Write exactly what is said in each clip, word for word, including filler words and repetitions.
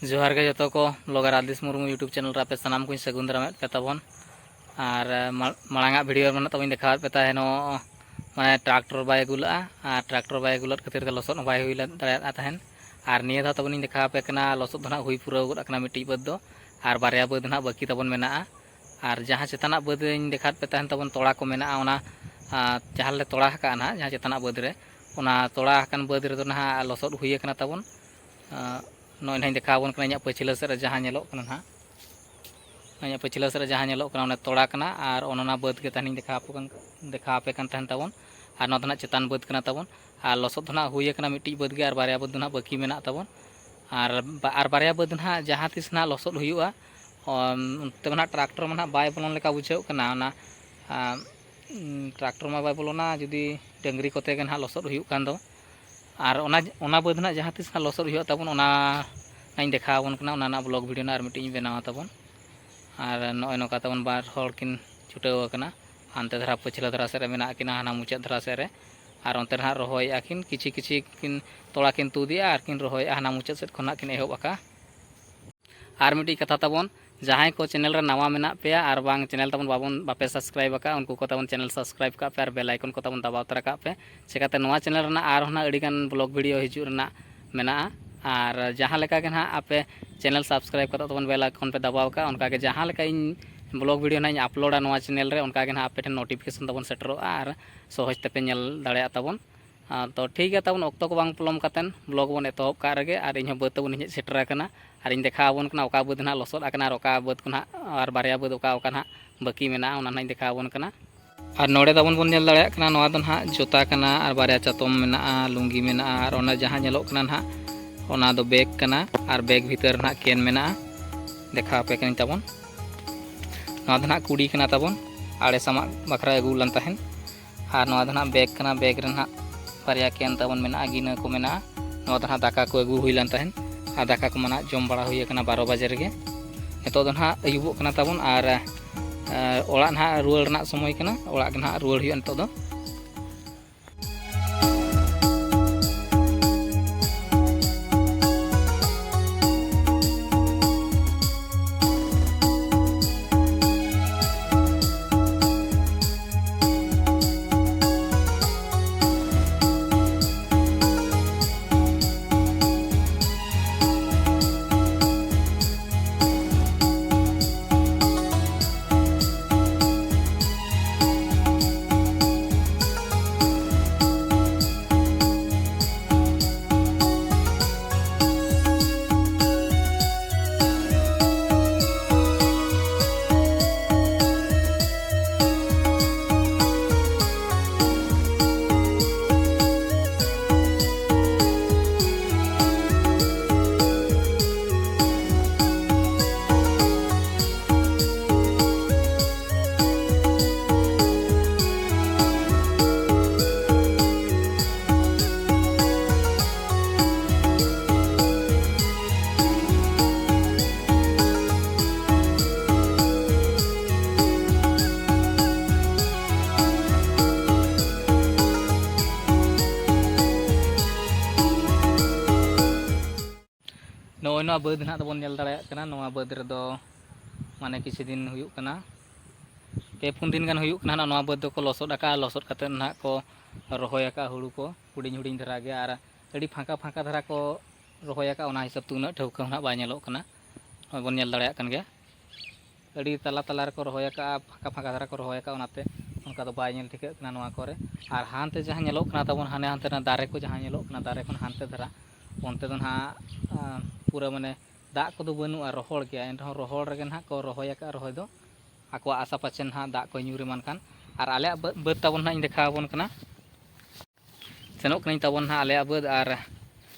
ᱡᱚᱦᱟᱨ ᱜᱮ ᱡᱚᱛᱚ ᱠᱚ, blogger ᱟᱫᱤᱥ ᱢᱩᱨᱢᱩ YouTube channel ᱨᱮ ᱟᱯᱮ ᱥᱟᱱᱟᱢ ᱠᱚᱧ ᱥᱟᱹᱜᱩᱱ ᱫᱟᱨᱟᱢᱮᱫ ᱯᱮ ᱛᱟᱵᱚᱱ᱾ ᱟᱨ, ᱮ, ᱢᱟ-, ᱢᱟᱲᱟᱝᱟᱜ video ᱨᱮ ᱢᱟ ᱛᱟᱵᱚᱱ ᱫᱮᱠᱷᱟᱣᱟᱫ ᱯᱮ ᱛᱟᱦᱮᱱᱚᱜ, ᱢᱟᱱᱮ, tractor ᱵᱟᱭ ᱟᱹᱜᱩ ᱞᱟᱜᱼᱟ, ᱟᱨ tractor ᱵᱟᱭ ᱟᱹᱜᱩ ᱞᱮᱫ ᱠᱷᱟᱹᱛᱤᱨ ᱛᱮ ᱞᱚᱥᱚᱫ ᱦᱚᱸ ᱵᱟᱭ ᱦᱩᱭ ᱞᱮᱱ ᱫᱟᱲᱮᱭᱟᱫ ᱛᱟᱦᱮᱱ᱾ ᱟᱨ ᱱᱤᱭᱟᱹ ᱫᱷᱟᱣ ᱛᱟᱵᱚᱱᱤᱧ ᱫᱮᱠᱷᱟᱣ ᱟᱯᱮ ᱠᱟᱱᱟ, ᱞᱚᱥᱚᱫ ᱫᱚ ᱱᱟᱦᱟᱜ ᱦᱩᱭ ᱯᱩᱨᱟᱹᱣ ᱜᱚᱫ ᱟᱠᱟᱱᱟ ᱢᱤᱫᱴᱤᱡ ᱵᱟᱹᱫᱽ ᱫᱚ, ᱟᱨ ᱵᱟᱨᱭᱟ ᱵᱟᱹᱫᱽ ᱱᱟᱦᱟᱜ ᱵᱟᱹᱠᱤ ᱛᱟᱵᱚᱱ ᱢᱮᱱᱟᱜᱼᱟ᱾ ᱟᱨ ᱡᱟᱦᱟᱸ ᱪᱮᱛᱟᱱᱟᱜ ᱵᱟᱹᱫᱽ ᱨᱮᱧ ᱫᱮᱠᱷᱟᱣᱟᱫ ᱯᱮ ᱛᱟᱦᱮᱱ ᱛᱟᱵᱚᱱ ᱛᱚᱲᱟ ᱠᱚ ᱢᱮᱱᱟᱜᱼᱟ, ᱚᱱᱟ, ᱟᱨ ᱡᱟᱦᱟᱸ ᱞᱮ ᱛᱚᱲᱟ ᱟᱠᱟᱫᱼᱟ ᱱᱟᱦᱟᱜ, ᱡᱟᱦᱟᱸ ᱪᱮᱛᱟᱱᱟᱜ ᱵᱟᱹᱫᱽ ᱨᱮ, ᱚᱱᱟ ᱛᱚᱲᱟ ᱟᱠᱟᱱ ᱵᱟᱹᱫᱽ ᱨᱮᱫᱚ ᱱᱟᱦᱟᱜ ᱞᱚᱥᱚᱫ ᱦᱩᱭ ᱟᱠᱟᱱᱟ ᱛᱟᱵᱚᱱ᱾ ᱟᱨ ᱱᱚᱜᱼᱚᱭ ᱱᱟᱦᱟᱜ ᱤᱧ ᱫᱮᱠᱷᱟᱣ ᱟᱵᱚᱱ ᱠᱟᱱᱟ, ᱤᱧᱟᱹᱜ ᱯᱟᱹᱪᱷᱞᱟᱹ ᱥᱮᱫ ᱨᱮ ᱡᱟᱦᱟᱸ ᱧᱮᱞᱚᱜ ᱠᱟᱱᱟ ᱱᱟᱦᱟᱜ, ᱤᱧᱟᱹᱜ ᱯᱟᱹᱪᱷᱞᱟᱹ ᱥᱮᱫ ᱨᱮ ᱡᱟᱦᱟᱸ ᱧᱮᱞᱚᱜ ᱠᱟᱱᱟ, ᱚᱱᱟ ᱛᱚᱲᱟ ᱠᱟᱱᱟ᱾ ᱟᱨ ᱚᱱᱟ, ᱚᱱᱟ ᱵᱟᱹᱫᱽ ᱜᱮ ᱛᱟᱦᱮᱱᱤᱧ ᱫᱮᱠᱷᱟᱣ ᱟᱯᱮ ᱠᱟᱱ, ᱫᱮᱠᱷᱟᱣ ᱟᱯᱮ ᱠᱟᱱ ᱛᱟᱦᱮᱱ ᱛᱟᱵᱚᱱ᱾ ᱟᱨ ᱱᱚᱣᱟ ᱫᱚ ᱱᱟᱦᱟᱜ ᱪᱮᱛᱟᱱ ᱵᱟᱹᱫᱽ ᱠᱟᱱᱟ ᱛᱟᱵᱚᱱ᱾ ᱟᱨ ᱞᱚᱥᱚᱫ ᱫᱚ ᱱᱟᱦᱟᱜ ᱦᱩᱭ ᱟᱠᱟᱱᱟ ᱢᱤᱫᱴᱤᱡ ᱵᱟᱹᱫᱽ ᱜᱮ, ᱟᱨ ᱵᱟᱨᱭᱟ ᱵᱟᱹᱫᱽ ᱫᱚ ᱱᱟᱦᱟᱜ ᱵᱟᱹᱠᱤ ᱢᱮᱱᱟᱜ ᱛᱟᱵᱚᱱ᱾ ᱟᱨ ᱵᱟ-, ᱟᱨ ᱵᱟᱨᱭᱟ ᱵᱟᱹᱫᱽ ᱱᱟᱦᱟᱜ ᱡᱟᱦᱟᱸ ᱛᱤᱥ ᱱᱟᱦᱟᱜ ᱞᱚᱥᱚᱫ ᱦᱩᱭᱩᱜᱼᱟ, ᱚᱱ-, ᱚᱱᱛᱮ ᱢᱟ ᱱᱟᱦᱟᱜ tractor ᱢᱟ ᱱᱟᱦᱟᱜ ᱵᱟᱭ ᱵᱚᱞᱚᱱ ᱞᱮᱠᱟ ᱵᱩᱡᱷᱟᱹᱜ ᱠᱟᱱᱟ᱾ ᱚᱱᱟ, ᱟᱸ, ᱩᱸ, tractor ᱢᱟ ᱵᱟᱭ ᱵᱚᱞᱚᱱᱟ ᱡᱩᱫᱤ ᱰᱟᱹᱝᱨᱤ ᱠᱚᱛᱮ ᱜᱮ ᱱᱟᱦᱟᱜ ᱞᱚᱥᱚᱫ ᱦᱩᱭᱩᱜ ᱠᱷᱟᱱ ᱫᱚ᱾ ᱟᱨ ᱚᱱᱟ, ᱚᱱᱟ ᱵᱟᱹᱫᱽ ᱱᱟᱦᱟᱜ ᱡᱟᱦᱟᱸ ᱛᱤᱥ ᱱᱟᱦᱟᱜ ᱞᱚᱥᱚᱫ ᱦᱩᱭᱩᱜ ᱛᱟᱵᱚᱱ, ᱚᱱᱟ ᱱᱟᱦᱟᱜ ᱤᱧ ᱫᱮᱠᱷᱟᱣ ᱟᱵᱚᱱ ᱠᱟᱱᱟ, ᱚᱱᱟ ᱨᱮᱱᱟᱜ vlog video ᱱᱟᱦᱟᱜ ᱟᱨ ᱢᱤᱫᱴᱤᱡ ᱤᱧ ᱵᱮᱱᱟᱣᱟ ᱛᱟᱵᱚᱱ᱾ ᱟᱨ ᱱᱚᱜᱼᱚᱭ ᱱᱚᱝᱠᱟ ᱛᱟᱵᱚᱱ ᱵᱟᱨ ᱦᱚᱲ ᱠᱤᱱ ᱪᱷᱩᱴᱟᱹᱣ ᱟᱠᱟᱱᱟ, ᱦᱟᱱᱛᱮ ᱫᱷᱟᱨᱟ ᱯᱟᱹᱪᱷᱞᱟᱹ ᱫᱷᱟᱨᱟ ᱥᱮᱫ ᱨᱮ ᱢᱮᱱᱟᱜ ᱠᱤᱱᱟ, ᱦᱟᱱᱟ ᱢᱩᱪᱟᱹᱫ ᱫᱷᱟᱨᱟ ᱥᱮᱫ ᱨᱮ, ᱟᱨ ᱚᱱᱛᱮ ᱨᱮ ᱱᱟᱦᱟᱜ ᱨᱚᱦᱚᱭᱮᱫᱼᱟ ᱠᱤᱱ, ᱠᱤᱪᱷᱤ ᱠᱤᱪᱷᱤ ᱠᱤᱱ ᱛᱚᱲᱟ ᱠᱤᱱ ᱛᱩᱫᱮᱜᱼᱟ ᱟᱨ ᱠᱤᱱ ᱨᱚᱦᱚᱭᱮᱫᱼᱟ, ᱦᱟᱱᱟ ᱢᱩᱪᱟᱹᱫ ᱥᱮᱫ ᱠᱷᱚᱱ ᱱᱟᱦᱟᱜ ᱠᱤᱱ ᱮᱦᱚᱵ ᱟᱠᱟᱫᱼᱟ᱾ ᱟᱨ ᱢᱤᱫᱴᱤᱡ ᱠᱟᱛᱷᱟ ᱛᱟᱵᱚᱱ, ᱡᱟᱦᱟᱸᱭ ᱠᱚ channel ᱨᱮ ᱱᱟᱣᱟ ᱢᱮᱱᱟᱜ ᱯᱮᱭᱟ ᱟᱨ ᱵᱟᱝ channel ᱛᱟᱵᱚᱱ ᱵᱟᱵᱚᱱ, ᱵᱟᱯᱮ subscribe ᱟᱠᱟᱫᱼᱟ, ᱩᱱᱠᱩ ᱠᱚ ᱛᱟᱵᱚᱱ channel subscribe ᱠᱟᱜ ᱯᱮ ᱟᱨ bell icon ᱠᱚ ᱛᱟᱵᱚᱱ ᱫᱟᱵᱟᱣ ᱛᱚᱨᱟ ᱠᱟᱜ ᱯᱮ᱾ ᱪᱮᱠᱟᱛᱮ ᱱᱚᱣᱟ channel ᱨᱮᱱᱟᱜ ᱟᱨᱦᱚᱸ ᱱᱟᱜ ᱟᱹᱰᱤᱜᱟᱱ vlog video ᱦᱤᱡᱩᱜ ᱨᱮᱱᱟᱜ ᱢᱮᱱᱟᱜᱼᱟ᱾ ᱟᱨ ᱡᱟᱦᱟᱸ ᱞᱮᱠᱟ ᱜᱮ ᱱᱟᱦᱟᱜ ᱟᱯᱮ channel subscribe ᱠᱟᱛᱮ ᱛᱟᱵᱚᱱ bell icon ᱯᱮ ᱫᱟᱵᱟᱣ ᱠᱟᱜᱼᱟ, ᱚᱱᱠᱟ ᱜᱮ ᱡᱟᱦᱟᱸ ᱞᱮᱠᱟ ᱤᱧ vlog video ᱱᱟᱦᱟᱜ ᱤᱧ uploadᱟ ᱱᱚᱣᱟ channel ᱨᱮ, ᱚᱱᱠᱟ ᱜᱮ ᱱᱟᱦᱟᱜ ᱟᱯᱮ ᱴᱷᱮᱱ notification ᱛᱟᱵᱚᱱ ᱥᱮᱴᱮᱨᱚᱜᱼᱟ ᱟᱨ ᱥᱚᱦᱚᱡᱽ ᱛᱮᱯᱮ ᱧᱮᱞ ᱫᱟᱲᱮᱭᱟᱜ ᱛᱟᱵᱚᱱ᱾ ᱟᱨ ᱛᱚ ᱴᱷᱤᱠ ᱜᱮᱭᱟ, ᱛᱟᱵᱚᱱ ᱚᱠᱛᱚ ᱠᱚ ᱵᱟᱝ ᱯᱚᱞᱚᱢ ᱠᱟᱛᱮᱱ vlog ᱵᱚᱱ ᱮᱛᱚᱦᱚᱵ ᱠᱟᱜ ᱨᱮᱜᱮ᱾ ᱟᱨ ᱤᱧᱦᱚᱸ ᱵᱟᱹᱫᱽ ᱛᱟᱵᱚᱱ ᱤᱧ ᱦᱮᱡ ᱥᱮᱴᱮᱨ ᱟᱠᱟᱱᱟ, ᱟᱨ ᱤᱧ ᱫᱮᱠᱷᱟᱣ ᱟᱵᱚᱱ ᱠᱟᱱᱟ ᱚᱠᱟ ᱵᱟᱹᱫᱽ ᱱᱟᱦᱟᱜ ᱞᱚᱥᱚᱫ ᱟᱠᱟᱱᱟ ᱟᱨ ᱚᱠᱟ ᱵᱟᱹᱫᱽ ᱠᱚ ᱱᱟᱦᱟᱜ, ᱟᱨ ᱵᱟᱨᱭᱟ ᱵᱟᱹᱫᱽ ᱚᱠᱟ ᱚᱠᱟ ᱱᱟᱦᱟᱜ ᱵᱟᱹᱠᱤ ᱢᱮᱱᱟᱜᱼᱟ, ᱚᱱᱟ ᱱᱟᱦᱟᱜ ᱤᱧ ᱫᱮᱠᱷᱟᱣ ᱟᱵᱚᱱ ᱠᱟᱱᱟ᱾ ᱟᱨ ᱱᱚᱰᱮ ᱛᱟᱵᱚᱱ ᱵᱚᱱ ᱧᱮᱞ ᱫᱟᱲᱮᱭᱟᱜ ᱠᱟᱱᱟ, ᱱᱚᱣᱟ ᱫᱚ ᱱᱟᱦᱟᱜ ᱡᱩᱛᱟ ᱠᱟᱱᱟ ᱟᱨ ᱵᱟᱨᱭᱟ ᱪᱟᱛᱚᱢ ᱢᱮᱱᱟᱜᱼᱟ, ᱞᱩᱝᱜᱤ ᱢᱮᱱᱟᱜᱼᱟ, ᱟᱨ ᱚᱱᱟ ᱡᱟᱦᱟᱸ ᱧᱮᱞᱚᱜ ᱠᱟᱱᱟ ᱱᱟᱦᱟᱜ, ᱚᱱᱟ ᱫᱚ bag ᱠᱟᱱᱟ᱾ ᱟᱨ bag ᱵᱷᱤᱛᱟᱹᱨ ᱨᱮ ᱱᱟᱦᱟᱜ ᱠᱮᱱ ᱢᱮᱱᱟᱜᱼᱟ, ᱫᱮᱠᱷᱟᱣ ᱟᱯᱮ ᱠᱟᱹᱱᱟᱹᱧ ᱛᱟᱵᱚᱱ᱾ ᱱᱚᱣᱟ ᱫᱚ ᱱᱟᱦᱟᱜ ᱠᱩᱰᱤ ᱠᱟᱱᱟ ᱛᱟᱵᱚᱱ, ᱟᱲᱮ ᱥᱟᱢᱟᱜ ᱵᱟᱠᱷᱨᱟ ᱟᱹᱜᱩ ᱞᱮᱱ ᱛᱟᱦᱮᱸᱱ᱾ ᱟᱨ ᱱᱚᱣᱟ ᱫᱚ ᱱᱟᱦᱟᱜ bag ᱠᱟᱱᱟ, bag ᱨᱮ ᱱᱟᱦᱟᱜ ᱵᱟᱨᱭᱟ ᱠᱮᱱ ᱛᱟᱵᱚᱱ ᱢᱮᱱᱟᱜᱼᱟ, ᱜᱤᱱᱟᱹ ᱠᱚ ᱢᱮᱱᱟᱜᱼᱟ᱾ ᱱᱚᱣᱟ ᱫᱚ ᱱᱟᱦᱟᱜ ᱫᱟᱠᱟ ᱠᱚ ᱟᱹᱜᱩ ᱦᱩᱭ ᱞᱮᱱ ᱛᱟᱦᱮᱸᱱ, ᱟᱨ ᱫᱟᱠᱟ ᱠᱚ ᱢᱟ ᱱᱟᱦᱟᱜ ᱡᱚᱢ ᱵᱟᱲᱟ ᱦᱩᱭ ᱟᱠᱟᱱᱟ ᱵᱟᱨᱚ ᱵᱟᱡᱮ ᱨᱮᱜᱮ᱾ ᱱᱤᱛᱚᱜ ᱫᱚ ᱱᱟᱦᱟᱜ ᱟᱹᱭᱩᱵᱚᱜ ᱠᱟᱱᱟ ᱛᱟᱵᱚᱱ, ᱟᱨ, ᱮ, ᱚᱲᱟᱜ ᱱᱟᱦᱟᱜ ᱨᱩᱣᱟᱹᱲ ᱨᱮᱱᱟᱜ ᱥᱚᱢᱚᱭ ᱠᱟᱱᱟ, ᱚᱲᱟᱜ ᱜᱮ ᱱᱟᱦᱟᱜ ᱨᱩᱣᱟᱹᱲ ᱦᱩᱭᱩᱜᱼᱟ ᱱᱤᱛᱚᱜ ᱫᱚ᱾ ᱱᱚᱜᱼᱚᱭ ᱱᱚᱣᱟ ᱵᱟᱹᱫᱽ ᱱᱟᱦᱟᱜ ᱫᱚᱵᱚᱱ ᱧᱮᱞ ᱫᱟᱲᱮᱭᱟᱜ ᱠᱟᱱᱟ᱾ ᱱᱚᱣᱟ ᱵᱟᱹᱫᱽ ᱨᱮᱫᱚ ᱢᱟᱱᱮ ᱠᱤᱪᱷᱩ ᱫᱤᱱ ᱦᱩᱭᱩᱜ ᱠᱟᱱᱟ, ᱯᱮ ᱯᱩᱱ ᱫᱤᱱ ᱜᱟᱱ ᱦᱩᱭᱩᱜ ᱠᱟᱱᱟ ᱱᱟᱦᱟᱜ, ᱱᱚᱣᱟ ᱵᱟᱹᱫᱽ ᱫᱚᱠᱚ ᱞᱚᱥᱚᱫ ᱟᱠᱟᱫᱼᱟ᱾ ᱞᱚᱥᱚᱫ ᱠᱟᱛᱮᱫ ᱱᱟᱦᱟᱜ ᱠᱚ ᱨᱚᱦᱚᱭ ᱟᱠᱟᱫᱼᱟ ᱦᱩᱲᱩ ᱠᱚ, ᱦᱩᱰᱤᱧ ᱦᱩᱰᱤᱧ ᱫᱷᱟᱨᱟ ᱜᱮ, ᱟᱨ ᱟᱹᱰᱤ ᱯᱷᱟᱸᱠᱟ ᱯᱷᱟᱸᱠᱟ ᱫᱷᱟᱨᱟ ᱠᱚ ᱨᱚᱦᱚᱭ ᱟᱠᱟᱫᱼᱟ᱾ ᱚᱱᱟ ᱦᱤᱥᱟᱹᱵ ᱛᱮ ᱩᱱᱟᱹᱜ ᱴᱷᱟᱹᱣᱠᱟᱹ ᱦᱚᱸ ᱱᱟᱦᱟᱜ ᱵᱟᱭ ᱧᱮᱞᱚᱜ ᱠᱟᱱᱟ᱾ ᱱᱚᱜᱼᱚᱭ ᱵᱚᱱ ᱧᱮᱞ ᱫᱟᱲᱮᱭᱟᱜ ᱠᱟᱱ ᱜᱮᱭᱟ, ᱟᱹᱰᱤ ᱛᱟᱞᱟ ᱛᱟᱞᱟ ᱨᱮᱠᱚ ᱨᱚᱦᱚᱭ ᱟᱠᱟᱫᱼᱟ, ᱯᱷᱟᱸᱠᱟ ᱯᱷᱟᱸᱠᱟ ᱫᱷᱟᱨᱟ ᱠᱚ ᱨᱚᱦᱚᱭ ᱟᱠᱟᱫᱼᱟ, ᱚᱱᱟᱛᱮ ᱚᱱᱠᱟ ᱫᱚ ᱵᱟᱭ ᱧᱮᱞ ᱴᱷᱤᱠᱟᱹᱜ ᱠᱟᱱᱟ ᱱᱚᱣᱟ ᱠᱚᱨᱮ᱾ ᱟᱨ ᱦᱟᱱᱛᱮ ᱡᱟᱦᱟᱸ ᱧᱮᱞᱚᱜ ᱠᱟᱱᱟ ᱛᱟᱵᱚᱱ, ᱦᱟᱱᱮ ᱦᱟᱱᱛᱮ ᱨᱮᱱᱟᱜ ᱫᱟᱨᱮ ᱠᱚ ᱡᱟᱦᱟᱸ ᱧᱮᱞᱚᱜ ᱠᱟᱱᱟ, ᱫᱟᱨᱮ ᱠᱷᱚᱱ ᱦᱟᱱᱛᱮ ᱫᱷᱟᱨᱟ, ᱚᱱᱛᱮ ᱫᱚ ᱱᱟᱦᱟᱜ, ᱟᱸ, ᱯᱩᱨᱟᱹ ᱢᱟᱱᱮ ᱫᱟᱜ ᱠᱚᱫᱚ ᱵᱟᱹᱱᱩᱜᱼᱟ, ᱨᱚᱦᱚᱲ ᱜᱮᱭᱟ, ᱮᱱ ᱨᱮᱦᱚᱸ ᱨᱚᱦᱚᱲ ᱨᱮᱜᱮ ᱱᱟᱦᱟᱜ ᱠᱚ ᱨᱚᱦᱚᱭ ᱟᱠᱟᱫᱼᱟ ᱨᱚᱦᱚᱭ ᱫᱚ, ᱟᱠᱚᱣᱟᱜ ᱟᱥᱟ ᱯᱟᱪᱮ ᱱᱟᱦᱟᱜ ᱫᱟᱜ ᱠᱚᱭ ᱧᱩᱨ ᱮᱢᱟᱱ ᱠᱷᱟᱱ᱾ ᱟᱨ ᱟᱞᱮᱭᱟᱜ ᱵᱟᱹᱫᱽ, ᱵᱟᱹᱫᱽ ᱛᱟᱵᱚᱱ ᱱᱟᱦᱟᱜ ᱤᱧ ᱫᱮᱠᱷᱟᱣ ᱟᱵᱚᱱ ᱠᱟᱱᱟ᱾ ᱥᱮᱱᱚᱜ ᱠᱟᱹᱱᱟᱹᱧ ᱛᱟᱵᱚᱱ ᱱᱟᱦᱟᱜ ᱟᱞᱮᱭᱟᱜ ᱵᱟᱹᱫᱽ, ᱟᱨ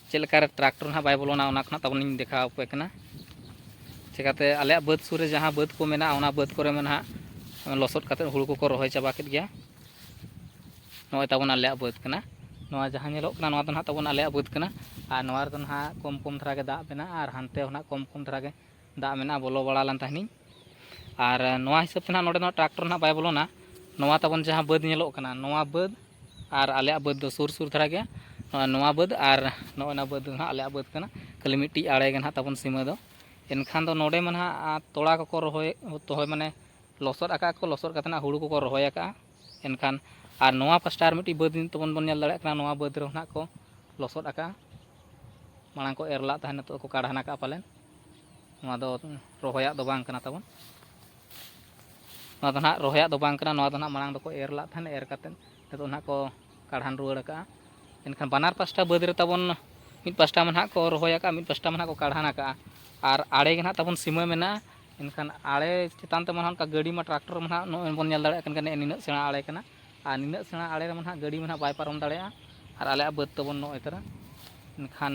ᱪᱮᱫ ᱞᱮᱠᱟᱨᱮ ᱴᱨᱟᱠᱴᱚᱨ ᱱᱟᱦᱟᱜ ᱵᱟᱭ ᱵᱚᱞᱚᱱᱟ, ᱚᱱᱟ ᱠᱚ ᱱᱟᱦᱟᱜ ᱛᱟᱵᱚᱱ ᱤᱧ ᱫᱮᱠᱷᱟᱣ ᱟᱯᱮ ᱠᱟᱱᱟ᱾ ᱪᱮᱠᱟᱛᱮ ᱟᱞᱮᱭᱟᱜ ᱵᱟᱹᱫᱽ ᱥᱩᱨ ᱨᱮ ᱡᱟᱦᱟᱸ ᱵᱟᱹᱫᱽ ᱠᱚ ᱢᱮᱱᱟᱜᱼᱟ, ᱚᱱᱟ ᱵᱟᱹᱫᱽ ᱠᱚᱨᱮ ᱢᱟ ᱱᱟᱦᱟᱜ ᱞᱚᱥᱚᱫ ᱠᱟᱛᱮᱫ ᱦᱩᱲᱩ ᱠᱚᱠᱚ ᱨᱚᱦᱚᱭ ᱪᱟᱵᱟ ᱠᱮᱫ ᱜᱮᱭᱟ᱾ ᱱᱚᱜᱼᱚᱭ ᱛᱟᱵᱚᱱ ᱟᱞᱮᱭᱟᱜ ᱵᱟᱹᱫᱽ ᱠᱟᱱᱟ᱾ ᱱᱚᱣᱟ ᱡᱟᱦᱟᱸ ᱧᱮᱞᱚᱜ ᱠᱟᱱᱟ, ᱱᱚᱣᱟ ᱫᱚ ᱱᱟᱦᱟᱜ ᱛᱟᱵᱚᱱ ᱟᱞᱮᱭᱟᱜ ᱵᱟᱹᱫᱽ ᱠᱟᱱᱟ᱾ ᱟᱨ ᱱᱚᱣᱟ ᱨᱮᱫᱚ ᱱᱟᱦᱟᱜ ᱠᱚᱢ ᱠᱚᱢ ᱫᱷᱟᱨᱟ ᱜᱮ ᱫᱟᱜ ᱢᱮᱱᱟᱜᱼᱟ, ᱟᱨ ᱦᱟᱱᱛᱮ ᱦᱚᱸ ᱱᱟᱦᱟᱜ ᱠᱚᱢ ᱠᱚᱢ ᱫᱷᱟᱨᱟ ᱜᱮ ᱫᱟᱜ ᱢᱮᱱᱟᱜᱼᱟ, ᱵᱚᱞᱚ ᱵᱟᱲᱟ ᱞᱮᱱ ᱛᱟᱦᱮᱱᱤᱧ᱾ ᱟᱨ ᱱᱚᱣᱟ ᱦᱤᱥᱟᱹᱵ ᱛᱮ ᱱᱟᱦᱟᱜ ᱱᱚᱰᱮ ᱫᱚ ᱱᱟᱦᱟᱜ ᱴᱨᱟᱠᱴᱚᱨ ᱱᱟᱦᱟᱜ ᱵᱟᱭ ᱵᱚᱞᱚᱱᱟ᱾ ᱱᱚᱣᱟ ᱛᱟᱵᱚᱱ ᱡᱟᱦᱟᱸ ᱵᱟᱹᱫᱽ ᱧᱮᱞᱚᱜ ᱠᱟᱱᱟ, ᱱᱚᱣᱟ ᱵᱟᱹᱫᱽ ᱟᱨ ᱟᱞᱮᱭᱟᱜ ᱵᱟᱹᱫᱽ ᱫᱚ ᱥᱩᱨ ᱥᱩᱨ ᱫᱷᱟᱨᱟ ᱜᱮᱭᱟ᱾ ᱱᱚᱣᱟ, ᱱᱚᱣᱟ ᱵᱟᱹᱫᱽ ᱟᱨ ᱱᱚᱜᱼᱚᱭ ᱱᱚᱣᱟ ᱵᱟᱹᱫᱽ ᱫᱚ ᱱᱟᱦᱟᱜ ᱟᱞᱮᱭᱟᱜ ᱵᱟᱹᱫᱽ ᱠᱟᱱᱟ, ᱠᱷᱟᱹᱞᱤ ᱢᱤᱫᱴᱤᱡ ᱟᱲᱮ ᱜᱮ ᱱᱟᱦᱟᱜ ᱛᱟᱵᱚᱱ ᱥᱤᱢᱟᱹ ᱫᱚ᱾ ᱮᱱᱠᱷᱟᱱ ᱫᱚ ᱱᱚᱰᱮ ᱢᱟ ᱱᱟᱦᱟᱜ ᱛᱚᱲᱟ ᱠᱚᱠᱚ ᱨᱚᱦᱚᱭ, ᱨᱚᱦᱚᱭ ᱢᱟᱱᱮ ᱞᱚᱥᱚᱫ ᱟᱠᱟᱫ ᱠᱚ, ᱞᱚᱥᱚᱫ ᱠᱟᱛᱮ ᱱᱟᱦᱟᱜ ᱦᱩᱲᱩ ᱠᱚᱠᱚ ᱨᱚᱦᱚᱭ ᱟᱠᱟᱫᱼᱟ᱾ ᱮᱱᱠᱷᱟᱱ ᱟᱨ ᱱᱚᱣᱟ ᱯᱟᱥᱴᱟ ᱟᱨ ᱢᱤᱫᱴᱤᱡ ᱵᱟᱹᱫᱽ ᱛᱟᱵᱚᱱ ᱵᱚᱱ ᱧᱮᱞ ᱫᱟᱲᱮᱭᱟᱜ ᱠᱟᱱᱟ, ᱱᱚᱣᱟ ᱵᱟᱹᱫᱽ ᱨᱮᱦᱚᱸ ᱱᱟᱦᱟᱜ ᱠᱚ ᱞᱚᱥᱚᱫ ᱟᱠᱟᱫᱼᱟ᱾ ᱢᱟᱲᱟᱝ ᱠᱚ ᱮᱨ ᱞᱟᱜ ᱛᱟᱦᱮᱸᱫ, ᱱᱤᱛᱚᱜ ᱠᱚ ᱠᱟᱲᱦᱟᱱ ᱟᱠᱟᱫᱼᱟ ᱯᱟᱞᱮᱱ᱾ ᱱᱚᱣᱟ ᱫᱚ ᱨᱚᱦᱚᱭᱟᱜ ᱫᱚ ᱵᱟᱝ ᱠᱟᱱᱟ ᱛᱟᱵᱚᱱ᱾ ᱱᱚᱣᱟ ᱫᱚ ᱱᱟᱦᱟᱜ ᱨᱚᱦᱚᱭᱟᱜ ᱫᱚ ᱵᱟᱝ ᱠᱟᱱᱟ, ᱱᱚᱣᱟ ᱫᱚ ᱱᱟᱦᱟᱜ ᱢᱟᱲᱟᱝ ᱫᱚᱠᱚ ᱮᱨ ᱞᱟᱜ ᱛᱟᱦᱮᱸᱫ, ᱮᱨ ᱠᱟᱛᱮᱫ ᱱᱤᱛᱚᱜ ᱱᱟᱦᱟᱜ ᱠᱚ ᱠᱟᱲᱦᱟᱱ ᱨᱩᱣᱟᱹᱲ ᱟᱠᱟᱫᱼᱟ᱾ ᱮᱱᱠᱷᱟᱱ ᱵᱟᱱᱟᱨ ᱯᱟᱥᱴᱟ ᱵᱟᱹᱫᱽ ᱨᱮ ᱛᱟᱵᱚᱱ ᱢᱤᱫ ᱯᱟᱥᱴᱟ ᱢᱟ ᱱᱟᱦᱟᱜ ᱠᱚ ᱨᱚᱦᱚᱭ ᱟᱠᱟᱫᱼᱟ, ᱢᱤᱫ ᱯᱟᱥᱴᱟ ᱢᱟ ᱱᱟᱦᱟᱜ ᱠᱚ ᱠᱟᱲᱦᱟᱱ ᱟᱠᱟᱫᱼᱟ, ᱟᱨ ᱟᱲᱮ ᱜᱮ ᱱᱟᱦᱟᱜ ᱛᱟᱵᱚᱱ ᱥᱤᱢᱟᱹ ᱢᱮᱱᱟᱜᱼᱟ᱾ ᱮᱱᱠᱷᱟᱱ ᱟᱲᱮ ᱪᱮᱛᱟᱱ ᱛᱮᱢᱟ ᱱᱟᱦᱟᱜ ᱚᱱᱠᱟ ᱜᱟᱹᱰᱤ ᱢᱟ, ᱴᱨᱟᱠᱴᱚᱨ ᱢᱟ ᱱᱟᱦᱟᱜ ᱱᱚᱜᱼᱚᱭ ᱵᱚᱱ ᱧᱮᱞ ᱫᱟᱲᱮᱭᱟᱜ ᱠᱟᱱ ᱜᱮᱭᱟ, ᱱᱤᱱᱟᱹᱜ ᱥᱮᱬᱟ ᱟᱲᱮ ᱠᱟᱱᱟ, ᱟᱨ ᱱᱤᱱᱟᱹᱜ ᱥᱮᱬᱟ ᱟᱲᱮ ᱨᱮᱢᱟ ᱱᱟᱦᱟᱜ ᱜᱟᱹᱰᱤ ᱢᱟ ᱱᱟᱦᱟᱜ ᱵᱟᱭ ᱯᱟᱨᱚᱢ ᱫᱟᱲᱮᱭᱟᱜᱼᱟ᱾ ᱟᱨ ᱟᱞᱮᱭᱟᱜ ᱵᱟᱹᱫᱽ ᱛᱟᱵᱚᱱ ᱱᱚᱜᱼᱚᱭ ᱛᱟᱨᱟ᱾ ᱮᱱᱠᱷᱟᱱ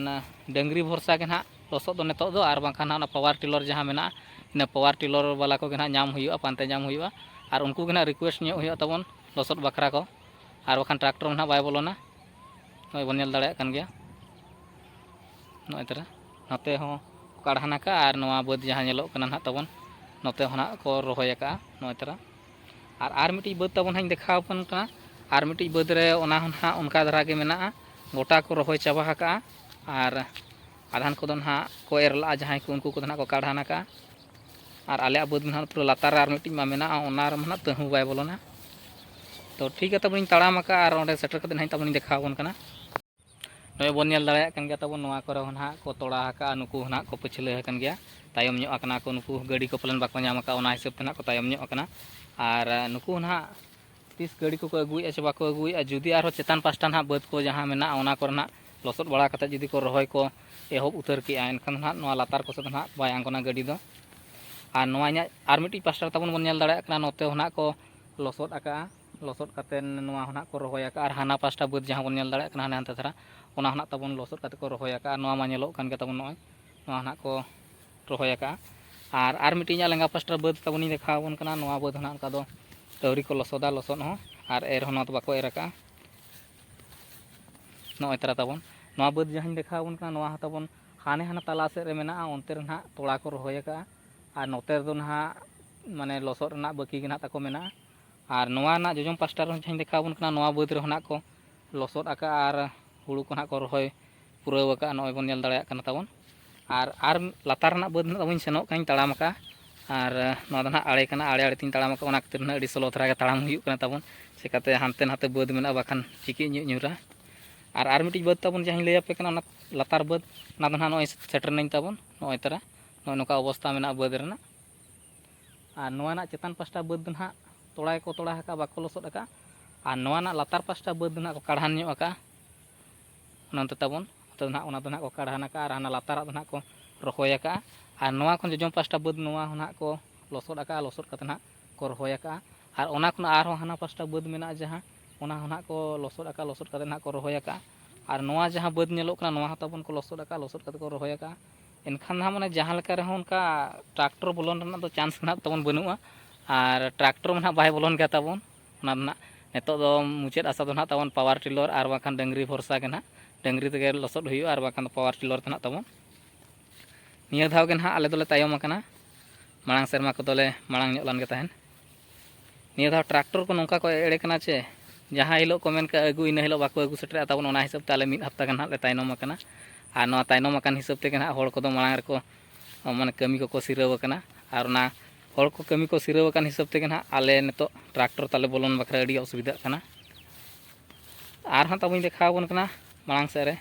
ᱰᱟᱹᱝᱨᱤ ᱵᱷᱚᱨᱥᱟ ᱜᱮ ᱱᱟᱦᱟᱜ ᱞᱚᱥᱚᱫ ᱫᱚ ᱱᱤᱛᱚᱜ ᱫᱚ, ᱟᱨ ᱵᱟᱝᱠᱷᱟᱱ ᱱᱟᱦᱟᱜ ᱚᱱᱟ ᱯᱟᱣᱟᱨ ᱴᱤᱞᱚᱨ ᱡᱟᱦᱟᱸ ᱢᱮᱱᱟᱜᱼᱟ, ᱤᱱᱟᱹ ᱯᱟᱣᱟᱨ ᱴᱤᱞᱚᱨ ᱵᱟᱞᱟ ᱠᱚᱜᱮ ᱱᱟᱦᱟᱜ ᱧᱟᱢ ᱦᱩᱭᱩᱜᱼᱟ, ᱯᱟᱱᱛᱮ ᱧᱟᱢ ᱦᱩᱭᱩᱜᱼᱟ᱾ ᱟᱨ ᱩᱱᱠᱩ ᱜᱮ ᱱᱟᱦᱟᱜ ᱨᱤᱠᱩᱭᱮᱥᱴ ᱧᱚᱜ ᱦᱩᱭᱩᱜᱼᱟ ᱛᱟᱵᱚᱱ ᱞᱚᱥᱚᱫ ᱵᱟᱠᱷᱨᱟ ᱠᱚ, ᱟᱨ ᱵᱟᱠᱷᱟᱱ ᱴᱨᱟᱠᱴᱚᱨ ᱱᱟᱦᱟᱜ ᱵᱟᱭ ᱵᱚᱞᱚᱱᱟ᱾ ᱱᱚᱜᱼᱚᱭ ᱵᱚᱱ ᱧᱮᱞ ᱫᱟᱲᱮᱭᱟᱜ ᱠᱟᱱ ᱜᱮᱭᱟ, ᱱᱚᱜᱼᱚᱭ ᱛᱟᱨᱟ ᱱᱚᱛᱮ ᱦᱚᱸ ᱠᱟᱲᱦᱟᱱ ᱟᱠᱟᱫᱼᱟ, ᱟᱨ ᱱᱚᱣᱟ ᱵᱟᱹᱫᱽ ᱡᱟᱦᱟᱸ ᱧᱮᱞᱚᱜ ᱠᱟᱱᱟ ᱱᱟᱦᱟᱜ ᱛᱟᱵᱚᱱ, ᱱᱚᱛᱮ ᱦᱚᱸ ᱱᱟᱦᱟᱜ ᱠᱚ ᱨᱚᱦᱚᱭ ᱟᱠᱟᱫᱼᱟ ᱱᱚᱜᱼᱚᱭ ᱛᱟᱨᱟ᱾ ᱟᱨ, ᱟᱨ ᱢᱤᱫᱴᱤᱡ ᱵᱟᱹᱫᱽ ᱛᱟᱵᱚᱱ ᱦᱟᱸᱜ ᱤᱧ ᱫᱮᱠᱷᱟᱣ ᱟᱵᱚᱱ ᱠᱟᱱᱟ, ᱟᱨ ᱢᱤᱫᱴᱤᱡ ᱵᱟᱹᱫᱽ ᱨᱮ ᱚᱱᱟ ᱦᱚᱸ ᱱᱟᱦᱟᱜ ᱚᱱᱠᱟ ᱫᱷᱟᱨᱟ ᱜᱮ ᱢᱮᱱᱟᱜᱼᱟ, ᱜᱚᱴᱟ ᱠᱚ ᱨᱚᱦᱚᱭ ᱪᱟᱵᱟ ᱟᱠᱟᱫᱼᱟ᱾ ᱟᱨ ᱟᱫᱷᱟᱱ ᱠᱚᱫᱚ ᱱᱟᱦᱟᱜ ᱠᱚ ᱮᱨ ᱞᱟᱜᱼᱟ, ᱡᱟᱦᱟᱸᱭ ᱠᱚ ᱩᱱᱠᱩ ᱠᱚᱫᱚ ᱱᱟᱦᱟᱜ ᱠᱚ ᱠᱟᱲᱦᱟᱱ ᱟᱠᱟᱜᱼᱟ᱾ ᱟᱨ ᱟᱞᱮᱭᱟᱜ ᱵᱟᱹᱫᱽ ᱢᱮᱱᱟᱜᱼᱟ ᱯᱩᱨᱟᱹ ᱞᱟᱛᱟᱨ ᱨᱮ, ᱟᱨ ᱢᱤᱫᱴᱤᱡ ᱢᱟ ᱢᱮᱱᱟᱜᱼᱟ, ᱚᱱᱟ ᱨᱮᱢᱟ ᱱᱟᱦᱟᱜ ᱛᱟᱹᱦᱩ ᱵᱟᱭ ᱵᱚᱞᱚᱱᱟ᱾ ᱛᱚ ᱴᱷᱤᱠ ᱜᱮᱭᱟ, ᱛᱟᱵᱚᱱᱤᱧ ᱛᱟᱲᱟᱢ ᱟᱠᱟᱫᱼᱟ ᱟᱨ ᱚᱸᱰᱮ ᱥᱮᱴᱮᱨ ᱠᱟᱛᱮ ᱱᱟᱦᱟᱜ ᱛᱟᱵᱚᱱᱤᱧ ᱫᱮᱠᱷᱟᱣ ᱟᱵᱚᱱ ᱠᱟᱱᱟ᱾ ᱱᱚᱜᱼᱚᱭ ᱵᱚᱱ ᱧᱮᱞ ᱫᱟᱲᱮᱭᱟᱜ ᱠᱟᱱ ᱜᱮᱭᱟ ᱛᱟᱵᱚᱱ, ᱱᱚᱣᱟ ᱠᱚᱨᱮ ᱦᱚᱸ ᱱᱟᱦᱟᱜ ᱠᱚ ᱛᱚᱲᱟ ᱟᱠᱟᱜᱼᱟ, ᱱᱩᱠᱩ ᱦᱚᱸ ᱱᱟᱦᱟᱜ ᱠᱚ ᱯᱟᱹᱪᱷᱞᱟᱹ ᱟᱠᱟᱱ ᱜᱮᱭᱟ, ᱛᱟᱭᱚᱢ ᱧᱚᱜ ᱟᱠᱟᱱᱟ ᱠᱚ, ᱱᱩᱠᱩ ᱜᱟᱹᱰᱤ ᱠᱚ ᱯᱟᱞᱮᱱ ᱵᱟᱠᱚ ᱧᱟᱢ ᱟᱠᱟᱫᱼᱟ, ᱚᱱᱟ ᱦᱤᱥᱟᱹᱵ ᱛᱮ ᱱᱟᱦᱟᱜ ᱠᱚ ᱛᱟᱭᱚᱢ ᱧᱚᱜ ᱟᱠᱟᱱᱟ᱾ ᱟᱨ ᱱᱩᱠᱩ ᱱᱟᱦᱟᱜ ᱛᱤᱥ ᱜᱟᱹᱰᱤ ᱠᱚᱠᱚ ᱟᱹᱜᱩᱭᱮᱫᱼᱟ ᱥᱮ ᱵᱟᱠᱚ ᱟᱹᱜᱩᱭᱮᱫᱼᱟ, ᱡᱩᱫᱤ ᱟᱨᱦᱚᱸ ᱪᱮᱛᱟᱱ ᱯᱟᱥᱴᱟ ᱱᱟᱦᱟᱜ ᱵᱟᱹᱫᱽ ᱠᱚ ᱡᱟᱦᱟᱸ ᱢᱮᱱᱟᱜᱼᱟ, ᱚᱱᱟ ᱠᱚᱨᱮ ᱱᱟᱦᱟᱜ ᱞᱚᱥᱚᱫ ᱵᱟᱲᱟ ᱠᱟᱛᱮᱫ ᱡᱩᱫᱤ ᱠᱚ ᱨᱚᱦᱚᱭ ᱠᱚ ᱮᱦᱚᱵ ᱩᱛᱟᱹᱨ ᱠᱮᱜᱼᱟ, ᱮᱱᱠᱷᱟᱱ ᱫᱚ ᱱᱟᱦᱟᱜ ᱱᱚᱣᱟ ᱞᱟᱛᱟᱨ ᱠᱚᱥᱮᱫ ᱫᱚ ᱱᱟᱦᱟᱜ ᱵᱟᱭ ᱟᱬᱜᱚᱱᱟ ᱜᱟᱹᱰᱤ ᱫᱚ᱾ ᱟᱨ ᱱᱚᱣᱟ ᱤᱧᱟᱹᱜ ᱟᱨ ᱢᱤᱫᱴᱤᱡ ᱯᱟᱥᱴᱟ ᱨᱮ ᱛᱟᱵᱚᱱ ᱵᱚᱱ ᱧᱮᱞ ᱫᱟᱲᱮᱭᱟᱜ ᱠᱟᱱᱟ, ᱱᱚᱛᱮ ᱦᱚᱸ ᱱᱟᱦᱟᱜ ᱠᱚ ᱞᱚᱥᱚᱫ ᱟᱠᱟᱜᱼᱟ, ᱞᱚᱥᱚᱫ ᱠᱟᱛᱮᱫ ᱱᱚᱣᱟ ᱦᱚᱸ ᱱᱟᱦᱟᱜ ᱠᱚ ᱨᱚᱦᱚᱭ ᱟᱠᱟᱜᱼᱟ᱾ ᱟᱨ ᱦᱟᱱᱟ ᱯᱟᱥᱴᱟ ᱵᱟᱹᱫᱽ ᱡᱟᱦᱟᱸ ᱵᱚᱱ ᱧᱮᱞ ᱫᱟᱲᱮᱭᱟᱜ ᱠᱟᱱᱟ ᱦᱟᱱᱮ ᱦᱟᱱᱛᱮ ᱫᱷᱟᱨᱟ, ᱚᱱᱟ ᱦᱚᱸ ᱱᱟᱦᱟᱜ ᱛᱟᱵᱚᱱ ᱞᱚᱥᱚᱫ ᱠᱟᱛᱮᱫ ᱠᱚ ᱨᱚᱦᱚᱭ ᱟᱠᱟᱜᱼᱟ᱾ ᱱᱚᱣᱟ ᱢᱟ ᱧᱮᱞᱚᱜ ᱠᱟᱱ ᱜᱮ ᱛᱟᱵᱚᱱ, ᱱᱚᱜᱼᱚᱭ ᱱᱚᱣᱟ ᱦᱚᱸ ᱱᱟᱦᱟᱜ ᱠᱚ ᱨᱚᱦᱚᱭ ᱟᱠᱟᱜᱼᱟ᱾ ᱟᱨ ᱟᱨ ᱢᱤᱫᱴᱤᱡ ᱤᱧᱟᱹᱜ ᱞᱮᱸᱜᱟ ᱯᱟᱥᱴᱟ ᱵᱟᱹᱫᱽ ᱛᱟᱵᱚᱱᱤᱧ ᱫᱮᱠᱷᱟᱣ ᱟᱵᱚᱱ ᱠᱟᱱᱟ, ᱱᱚᱣᱟ ᱵᱟᱹᱫᱽ ᱦᱚᱸ ᱱᱟᱦᱟᱜ ᱚᱱᱠᱟ ᱫᱚ ᱟᱹᱣᱨᱤ ᱠᱚ ᱞᱚᱥᱚᱫᱟ, ᱞᱚᱥᱚᱫ ᱦᱚᱸ, ᱟᱨ ᱮᱨ ᱦᱚᱸ ᱱᱚᱣᱟ ᱫᱚ ᱵᱟᱠᱚ ᱮᱨ ᱟᱠᱟᱜᱼᱟ᱾ ᱱᱚᱜᱼᱚᱭ ᱛᱟᱨᱟ ᱛᱟᱵᱚᱱ ᱱᱚᱣᱟ ᱵᱟᱹᱫᱽ ᱡᱟᱦᱟᱸᱧ ᱫᱮᱠᱷᱟᱣ ᱟᱵᱚᱱ ᱠᱟᱱᱟ, ᱱᱚᱣᱟ ᱦᱚᱸ ᱛᱟᱵᱚᱱ ᱦᱟᱱᱮ ᱦᱟᱱᱟ ᱛᱟᱞᱟ ᱥᱮᱫ ᱨᱮ ᱢᱮᱱᱟᱜᱼᱟ, ᱚᱱᱛᱮ ᱨᱮ ᱱᱟᱦᱟᱜ ᱛᱚᱲᱟ ᱠᱚ ᱨᱚᱦᱚᱭ ᱟᱠᱟᱜᱼᱟ᱾ ᱟᱨ ᱱᱚᱛᱮ ᱨᱮᱫᱚ ᱱᱟᱦᱟᱜ ᱢᱟᱱᱮ ᱞᱚᱥᱚᱫ ᱨᱮᱱᱟᱜ ᱵᱟᱹᱠᱤ ᱜᱮ ᱱᱟᱦᱟᱜ ᱛᱟᱠᱚ ᱢᱮᱱᱟᱜᱼᱟ᱾ ᱟᱨ ᱱᱚᱣᱟ ᱨᱮᱱᱟᱜ ᱡᱚᱡᱚᱢ ᱯᱟᱥᱴᱟ ᱨᱮᱦᱚᱸ ᱡᱟᱦᱟᱸᱧ ᱫᱮᱠᱷᱟᱣ ᱟᱵᱚᱱ ᱠᱟᱱᱟ, ᱱᱚᱣᱟ ᱵᱟᱹᱫᱽ ᱨᱮᱦᱚᱸ ᱱᱟᱦᱟᱜ ᱠᱚ ᱞᱚᱥᱚᱫ ᱟᱠᱟᱜᱼᱟ ᱟᱨ ᱦᱩᱲᱩ ᱠᱚ ᱱᱟᱦᱟᱜ ᱠᱚ ᱨᱚᱦᱚᱭ ᱯᱩᱨᱟᱹᱣ ᱟᱠᱟᱜᱼᱟ, ᱱᱚᱜᱼᱚᱭ ᱵᱚᱱ ᱧᱮᱞ ᱫᱟᱲᱮᱭᱟᱜ ᱠᱟᱱᱟ ᱛᱟᱵᱚᱱ᱾ ᱟᱨ ᱟᱨ ᱞᱟᱛᱟᱨ ᱨᱮᱱᱟᱜ ᱵᱟᱹᱫᱽ ᱱᱟᱦᱟᱜ ᱛᱟᱵᱚᱱ ᱥᱮᱱᱚᱜ ᱠᱟᱱᱟᱧ ᱛᱟᱲᱟᱢ ᱟᱠᱟᱜᱼᱟ᱾ ᱟᱨ ᱱᱚᱣᱟ ᱫᱚ ᱱᱟᱦᱟᱜ ᱟᱲᱮ ᱠᱟᱱᱟ, ᱟᱲᱮ ᱟᱲᱮ ᱛᱤᱧ ᱛᱟᱲᱟᱢ ᱟᱠᱟᱜᱼᱟ, ᱚᱱᱟ ᱠᱷᱟᱹᱛᱤᱨ ᱱᱟᱦᱟᱜ ᱟᱹᱰᱤ ᱥᱞᱳ ᱫᱷᱟᱨᱟ ᱜᱮ ᱛᱟᱲᱟᱢ ᱦᱩᱭᱩᱜ ᱠᱟᱱᱟ ᱛᱟᱵᱚᱱ, ᱪᱤᱠᱟᱹᱛᱮ ᱦᱟᱱᱛᱮ ᱱᱟᱛᱮ ᱵᱟᱹᱫᱽ ᱢᱮᱱᱟᱜᱼᱟ, ᱵᱟᱠᱷᱟᱱ ᱪᱤᱠᱟᱹᱜ ᱧᱚᱜ ᱧᱩᱨᱟ᱾ ᱟᱨ ᱟᱨ ᱢᱤᱫᱴᱤᱡ ᱵᱟᱹᱫᱽ ᱛᱟᱵᱚᱱ ᱡᱟᱦᱟᱸᱧ ᱞᱟᱹᱭ ᱟᱯᱮ ᱠᱟᱱᱟ, ᱚᱱᱟ ᱞᱟᱛᱟᱨ ᱵᱟᱹᱫᱽ, ᱚᱱᱟ ᱫᱚ ᱱᱟᱦᱟᱜ ᱱᱚᱜᱼᱚᱭ ᱥᱮᱴᱮᱨ ᱱᱟᱹᱧ ᱛᱟᱵᱚᱱ, ᱱᱚᱜᱼᱚᱭ ᱛᱟᱨᱟ ᱱᱚᱜᱼᱚᱭ ᱱᱚᱝᱠᱟ ᱚᱵᱚᱥᱛᱟ ᱢᱮᱱᱟᱜᱼᱟ ᱵᱟᱹᱫᱽ ᱨᱮᱱᱟᱜ᱾ ᱟᱨ ᱱᱚᱣᱟ ᱨᱮᱱᱟᱜ ᱪᱮᱛᱟᱱ ᱯᱟᱥᱴᱟ ᱵᱟᱹᱫᱽ ᱫᱚ ᱱᱟᱦᱟᱜ ᱛᱚᱲᱟ ᱜᱮᱠᱚ ᱛᱚᱲᱟ ᱟᱠᱟᱫᱼᱟ, ᱵᱟᱠᱚ ᱞᱚᱥᱚᱫ ᱟᱠᱟᱫᱼᱟ᱾ ᱟᱨ ᱱᱚᱣᱟ ᱨᱮᱱᱟᱜ ᱞᱟᱛᱟᱨ ᱯᱟᱥᱴᱟ ᱵᱟᱹᱫᱽ ᱫᱚ ᱱᱟᱦᱟᱜ ᱠᱚ ᱠᱟᱲᱦᱟᱱ ᱧᱚᱜ ᱟᱠᱟᱫᱼᱟ᱾ ᱚᱱᱟ ᱱᱚᱛᱮ ᱛᱟᱵᱚᱱ, ᱱᱚᱛᱮ ᱫᱚ ᱱᱟᱦᱟᱜ, ᱚᱱᱟ ᱫᱚ ᱱᱟᱦᱟᱜ ᱠᱚ ᱠᱟᱲᱦᱟᱱ ᱟᱠᱟᱫᱼᱟ ᱟᱨ ᱦᱟᱱᱟ ᱞᱟᱛᱟᱨᱟᱜ ᱫᱚ ᱱᱟᱦᱟᱜ ᱠᱚ ᱨᱚᱦᱚᱭ ᱟᱠᱟᱫᱼᱟ᱾ ᱟᱨ ᱱᱚᱣᱟ ᱠᱷᱚᱱ ᱡᱚᱡᱚᱢ ᱯᱟᱥᱴᱟ ᱵᱟᱹᱫᱽ, ᱱᱚᱣᱟ ᱦᱚᱸ ᱱᱟᱦᱟᱜ ᱠᱚ ᱞᱚᱥᱚᱫ ᱟᱠᱟᱫᱼᱟ, ᱞᱚᱥᱚᱫ ᱠᱟᱛᱮ ᱱᱟᱦᱟᱜ ᱠᱚ ᱨᱚᱦᱚᱭ ᱟᱠᱟᱫᱼᱟ᱾ ᱟᱨ ᱚᱱᱟ ᱠᱷᱚᱱ ᱟᱨᱦᱚᱸ ᱦᱟᱱᱟ ᱯᱟᱥᱴᱟ ᱵᱟᱹᱫᱽ ᱢᱮᱱᱟᱜᱼᱟ ᱡᱟᱦᱟᱸ, ᱚᱱᱟ ᱦᱚᱸ ᱱᱟᱦᱟᱜ ᱠᱚ ᱞᱚᱥᱚᱫ ᱟᱠᱟᱫᱼᱟ, ᱞᱚᱥᱚᱫ ᱠᱟᱛᱮ ᱱᱟᱦᱟᱜ ᱠᱚ ᱨᱚᱦᱚᱭ ᱟᱠᱟᱫᱼᱟ᱾ ᱟᱨ ᱱᱚᱣᱟ ᱡᱟᱦᱟᱸ ᱵᱟᱹᱫᱽ ᱧᱮᱞᱚᱜ ᱠᱟᱱᱟ, ᱱᱚᱣᱟ ᱦᱚᱸ ᱛᱟᱵᱚᱱ ᱠᱚ ᱞᱚᱥᱚᱫ ᱟᱠᱟᱫᱼᱟ, ᱞᱚᱥᱚᱫ ᱠᱟᱛᱮ ᱠᱚ ᱨᱚᱦᱚᱭ ᱟᱠᱟᱫᱼᱟ᱾ ᱮᱱᱠᱷᱟᱱ ᱱᱟᱦᱟᱜ ᱢᱟᱱᱮ ᱡᱟᱦᱟᱸ ᱞᱮᱠᱟ ᱨᱮᱦᱚᱸ ᱚᱱᱠᱟ ᱴᱨᱟᱠᱴᱚᱨ ᱵᱚᱞᱚᱱ ᱨᱮᱱᱟᱜ ᱫᱚ ᱪᱟᱱᱥ ᱱᱟᱦᱟᱜ ᱛᱟᱵᱚᱱ ᱵᱟᱹᱱᱩᱜᱼᱟ᱾ ᱟᱨ ᱴᱨᱟᱠᱴᱚᱨ ᱢᱟ ᱱᱟᱦᱟᱜ ᱵᱟᱭ ᱵᱚᱞᱚᱱ ᱜᱮᱭᱟ ᱛᱟᱵᱚᱱ᱾ ᱚᱱᱟ ᱫᱚ ᱱᱟᱦᱟᱜ ᱱᱤᱛᱚᱜ ᱫᱚ ᱢᱩᱪᱟᱹᱫ ᱟᱥᱟ ᱫᱚ ᱱᱟᱦᱟᱜ ᱛᱟᱵᱚᱱ ᱯᱟᱣᱟᱨ ᱴᱤᱞᱚᱨ ᱟᱨ ᱵᱟᱝᱠᱷᱟᱱ ᱰᱟᱹᱝᱨᱤ ᱵᱷᱚᱨᱥᱟ ᱜᱮ ᱱᱟᱦᱟᱜ, ᱰᱟᱹᱝᱨᱤ ᱛᱮᱜᱮ ᱞᱚᱥᱚᱫ ᱦᱩᱭᱩᱜᱼᱟ ᱟᱨ ᱵᱟᱝᱠᱷᱟᱱ ᱫᱚ ᱯᱟᱣᱟᱨ ᱴᱤᱞᱚᱨ ᱛᱮ ᱱᱟᱦᱟᱜ ᱛᱟᱵᱚᱱ᱾ ᱱᱤᱭᱟᱹ ᱫᱷᱟᱣ ᱜᱮ ᱱᱟᱦᱟᱜ ᱟᱞᱮ ᱫᱚᱞᱮ ᱛᱟᱭᱚᱢ ᱟᱠᱟᱱᱟ, ᱢᱟᱲᱟᱝ ᱥᱮᱨᱢᱟ ᱠᱚᱫᱚᱞᱮ ᱢᱟᱲᱟᱝ ᱧᱚᱜ ᱞᱮᱱ ᱜᱮ ᱛᱟᱦᱮᱸᱫ᱾ ᱱᱤᱭᱟᱹ ᱫᱷᱟᱣ ᱴᱨᱟᱠᱴᱚᱨ ᱠᱚ ᱱᱚᱝᱠᱟ ᱠᱚ ᱮᱲᱮ ᱠᱟᱱᱟ ᱪᱮ, ᱡᱟᱦᱟᱸ ᱦᱤᱞᱳᱜ ᱠᱚ ᱢᱮᱱ ᱠᱟᱜᱼᱟ ᱟᱹᱜᱩ, ᱤᱱᱟᱹ ᱦᱤᱞᱳᱜ ᱵᱟᱠᱚ ᱟᱹᱜᱩ ᱥᱮᱴᱮᱨᱮᱜᱼᱟ ᱛᱟᱵᱚᱱ᱾ ᱚᱱᱟ ᱦᱤᱥᱟᱹᱵ ᱛᱮ ᱟᱞᱮ ᱢᱤᱫ ᱦᱟᱯᱛᱟ ᱜᱟᱱ ᱦᱟᱸᱜ ᱞᱮ ᱛᱟᱭᱱᱚᱢ ᱟᱠᱟᱱᱟ᱾ ᱟᱨ ᱱᱚᱣᱟ ᱛᱟᱭᱱᱚᱢ ᱟᱠᱟᱱ ᱦᱤᱥᱟᱹᱵ ᱛᱮᱜᱮ ᱱᱟᱦᱟᱜ ᱦᱚᱲ ᱠᱚᱫᱚ ᱢᱟᱲᱟᱝ ᱨᱮᱠᱚ, ᱢᱟᱱᱮ, ᱠᱟᱹᱢᱤ ᱠᱚᱠᱚ ᱥᱤᱨᱟᱹᱣ ᱟᱠᱟᱱᱟ᱾ ᱟᱨ ᱚᱱᱟ ᱦᱚᱲ ᱠᱚ ᱠᱟᱹᱢᱤ ᱠᱚ ᱥᱤᱨᱟᱹᱣ ᱟᱠᱟᱱ ᱦᱤᱥᱟᱹᱵ ᱛᱮᱜᱮ ᱱᱟᱦᱟᱜ ᱟᱞᱮ ᱱᱤᱛᱚᱜ ᱴᱨᱟᱠᱴᱚᱨ ᱛᱟᱞᱮ ᱵᱚᱞᱚᱱ ᱵᱟᱠᱷᱨᱟ ᱟᱹᱰᱤ ᱚᱥᱩᱵᱤᱫᱷᱟᱜ ᱠᱟᱱᱟ᱾ ᱟᱨ ᱦᱟᱸᱜ ᱛᱟᱵᱚᱧ ᱫᱮᱠᱷᱟᱣ ᱟᱵᱚᱱ ᱠᱟᱱᱟ ᱢᱟᱲᱟᱝ ᱥᱮᱫ ᱨᱮ᱾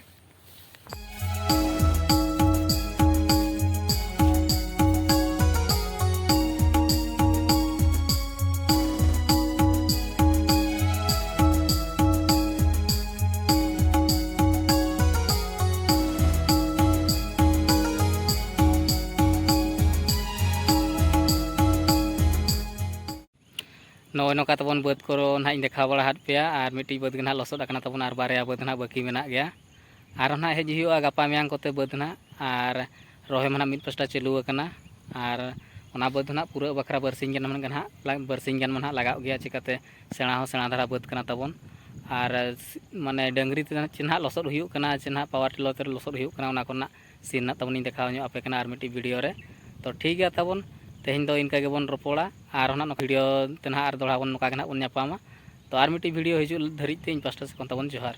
ᱱᱚᱜᱼᱚᱭ ᱱᱚᱝᱠᱟ ᱛᱟᱵᱚᱱ ᱵᱟᱹᱫᱽ ᱠᱚ ᱱᱟᱦᱟᱜ ᱤᱧ ᱫᱮᱠᱷᱟᱣ ᱵᱟᱲᱟ ᱟᱫ ᱯᱮᱭᱟ, ᱟᱨ ᱢᱤᱫᱴᱤᱡ ᱵᱟᱹᱫᱽ ᱜᱮ ᱱᱟᱦᱟᱜ ᱞᱚᱥᱚᱫ ᱟᱠᱟᱱᱟ ᱛᱟᱵᱚᱱ, ᱟᱨ ᱵᱟᱨᱭᱟ ᱵᱟᱹᱫᱽ ᱱᱟᱦᱟᱜ ᱵᱟᱹᱠᱤ ᱢᱮᱱᱟᱜ ᱜᱮᱭᱟ᱾ ᱟᱨᱦᱚᱸ ᱱᱟᱦᱟᱜ ᱦᱮᱡ ᱦᱩᱭᱩᱜᱼᱟ ᱜᱟᱯᱟ ᱢᱮᱭᱟᱝ ᱠᱚᱛᱮ ᱵᱟᱹᱫᱽ ᱱᱟᱦᱟᱜ, ᱟᱨ ᱨᱚᱦᱚᱭ ᱢᱟ ᱱᱟᱦᱟᱜ ᱢᱤᱫ ᱯᱟᱥᱴᱟ ᱪᱟᱹᱞᱩ ᱟᱠᱟᱱᱟ, ᱟᱨ ᱚᱱᱟ ᱵᱟᱹᱫᱽ ᱫᱚ ᱱᱟᱦᱟᱜ ᱯᱩᱨᱟᱹᱜ ᱵᱟᱠᱷᱨᱟ ᱵᱟᱨᱥᱤᱧ ᱜᱟᱱ ᱢᱟᱱᱮ ᱱᱟᱦᱟᱜ ᱞᱟ-, ᱵᱟᱨᱥᱤᱧ ᱜᱟᱱ ᱢᱟ ᱱᱟᱦᱟᱜ ᱞᱟᱜᱟᱜ ᱜᱮᱭᱟ, ᱪᱤᱠᱟᱹᱛᱮ ᱥᱮᱬᱟ ᱦᱚᱸ ᱥᱮᱬᱟ ᱫᱷᱟᱨᱟ ᱵᱟᱹᱫᱽ ᱠᱟᱱᱟ ᱛᱟᱵᱚᱱ᱾ ᱟᱨ ᱥᱤ-, ᱢᱟᱱᱮ ᱰᱟᱹᱝᱨᱤ ᱛᱮ ᱪᱮ ᱱᱟᱦᱟᱜ ᱞᱚᱥᱚᱫ ᱦᱩᱭᱩᱜ ᱠᱟᱱᱟ, ᱪᱮ ᱱᱟᱦᱟᱜ ᱯᱟᱣᱟᱨ ᱴᱤᱞᱟᱨ ᱛᱮ ᱞᱚᱥᱚᱫ ᱦᱩᱭᱩᱜ ᱠᱟᱱᱟ, ᱚᱱᱟ ᱠᱚᱨᱮᱱᱟᱜ ᱥᱤᱱ ᱱᱟᱦᱟᱜ ᱛᱟᱵᱚᱱ ᱤᱧ ᱫᱮᱠᱷᱟᱣ ᱧᱚᱜ ᱟᱯᱮ ᱠᱟᱱᱟ ᱟᱨ ᱢᱤᱫᱴᱤᱡ ᱵᱷᱤᱰᱤᱭᱳ ᱨᱮ᱾ ᱛᱚ ᱴᱷᱤᱠ ᱜᱮᱭᱟ ᱛᱟᱵᱚᱱ, ᱛᱮᱦᱮᱧ ᱫᱚ ᱤᱱᱠᱟᱹ ᱜᱮᱵᱚᱱ ᱨᱚᱯᱚᱲᱟ, ᱟᱨ ᱦᱚᱸ ᱱᱟᱦᱟᱜ ᱵᱷᱤᱰᱤᱭᱳ ᱛᱮ ᱱᱟᱦᱟᱜ ᱟᱨ ᱫᱚᱦᱲᱟ ᱵᱚᱱ ᱱᱚᱝᱠᱟ ᱜᱮ ᱱᱟᱦᱟᱜ ᱵᱚᱱ ᱧᱟᱯᱟᱢᱟ᱾ ᱛᱚ ᱟᱨ ᱢᱤᱫᱴᱤᱡ ᱵᱷᱤᱰᱤᱭᱳ ᱦᱤᱡᱩᱜ ᱫᱷᱟᱹᱨᱤᱡ ᱛᱮ ᱤᱧ ᱯᱟᱥᱴᱟ ᱥᱮᱫ ᱠᱷᱚᱱ ᱛᱟᱵᱚᱱ ᱡᱚᱦᱟᱨ᱾